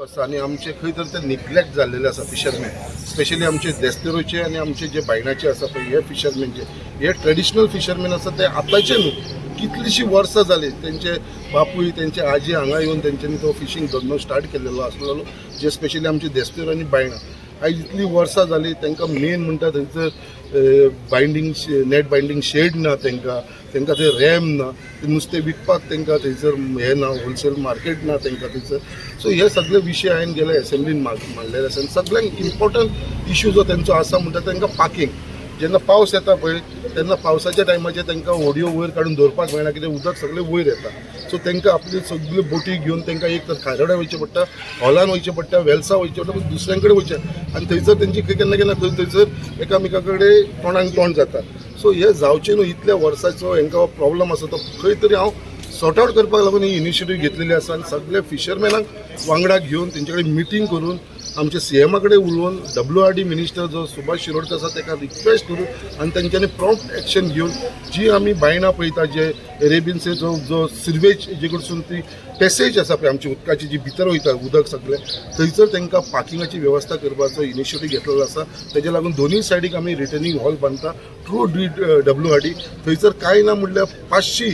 आसा आनी आमचे खंय तर ते निग्लेक्ट जाल्लेले आसा फिशरमॅन, स्पेशली आमचे देस्तेरोचे आनी आमचे जे बायणाचे आसा पळय, हे फिशरमॅनचे, हे ट्रेडिशनल फिशरमॅन आसा. ते आतांचे न्हू, कितलींशीं वर्सां जालीं तेंचे बापूय, तेंचे आजी हांगा येवन तेंच्यांनी तो फिशींग धंदो स्टार्ट केलेलो आसलेलो, जे स्पेशली आमचे देस्तेरो आनी बायणां. आयज इतलीं वर्सां जालीं, तांकां मेन म्हणटा थंयसर बायंडींग, नेट बायंडींग शेड ना तांकां. तांकां थंय रॅम ना, ते नुस्तें विकपाक तांकां थंयसर हें ना, होलसेल मार्केट ना तांकां थंयसर. सो हे सगळे विशय हांवें गेले एसेंब्लीन मांडलेले आसा. आनी सगळ्यांक इम्पॉर्टंट इशू जो तेंचो आसा म्हणटा, तांकां पार्किंग. जेन्ना पावस येता पळय, तेन्ना पावसाच्या टायमाचेर तांकां होडयो वयर काडून दवरपाक मेळना, कित्याक उदक सगळें वयर येता. सो तांकां आपली सगळी बोटी घेवन तांकां एक तर खारोड्या वयचें पडटा, हॉलान वयचें पडटा, वेलसा वयचें पडटा, पूण दुसऱ्यां कडेन वयचें आनी थंयसर तेंची खंय केन्ना केन्ना खंय थंयसर एकामेका कडेन तोंडाक तोंड जाता. सो हे जावचें न्हू, इतल्या वर्साचो हांकां प्रॉब्लम आसा, तो खंय तरी हांव सॉर्ट आवट करपाक लागून ही इनिशिएटीव घेतलेली आसा. आनी सगळे फिशरमॅनांक वांगडा घेवन, तेंचे कडेन मिटींग करून, आमच्या सीएमा कडेन उलोवन, डब्ल्यूआरडी मिनिस्टर जो सुभाष शिरोडकर आसा ताका रिक्वेस्ट करून आनी तेंच्यांनी प्रॉम्प्ट एक्शन घेवन, जी आमी बायणां पळयता, जे अरेबियन जो जो सिवेज जे कडसून ती पॅसेज आसा पळय आमची उदकाची, जी भितर वयता उदक सगळें, थंयसर तांकां पार्किंगाची वेवस्था करपाचो इनिशिएटीव घेतलेलो आसा. तेज्या लागून दोनूय सायडीक आमी रिटर्निंग हॉल बांदता थ्रू डब्ल्यूआरडी. थंयसर कांय ना म्हणल्यार 500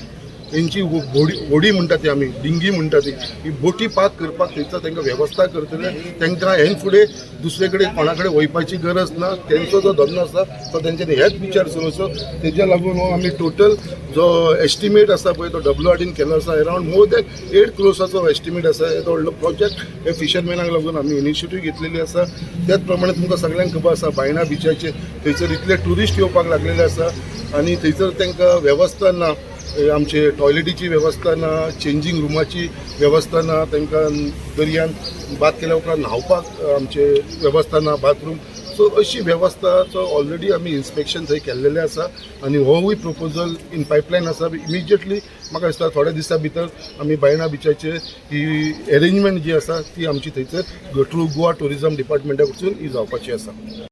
तेंची होडी, होडी म्हणटा ती आमी डिंगी म्हणटा ती, ही बोटी पार्क करपाक थंयसर तांकां वेवस्था करतले. तांकां हेन फुडें दुसरे कडेन कोणा कडेन वयपाची गरज ना. तेंचो जो धंदो आसा तो तेंच्यांनी हेच विचार करून, तेज्या लागून हो आमी टोटल जो एस्टिमेट आसा पळय, तो डब्ल्यूआरडीन केलो आसा. अरावंड मोर दॅन 8 क्रोर्साचो एस्टिमेट आसा. येदो व्हडलो प्रोजेक्ट हे फिशरमॅनाक लागून आमी इनिशिएटीव घेतलेली आसा. त्याच प्रमाणे तुमकां सगळ्यांक खबर आसा, बायणा बिचाचेर थंयसर इतले ट्युरिस्ट येवपाक लागलेले आसा आनी थंयसर तांकां वेवस्था ना, आमचे टॉयलेटीची वेवस्था ना, चेंजींग रुमाची वेवस्था ना, तांकां दर्यान बाद केल्या उपरांत न्हांवपाक आमचे वेवस्था ना, बाथरूम. सो अशी वेवस्थाचो ऑलरेडी आमी इन्स्पेक्शन थंय केल्लेलें आसा आनी होवूय प्रपोजल इन पायपलायन आसा. इमिजिएटली म्हाका दिसता थोड्या दिसां भितर आमी बायणा बिचाचेर ही एरेंजमेंट जी आसा ती आमची थंयसर थ्रू गोवा टुरिजम डिपार्टमेंटा कडसून ही जावपाची आसा.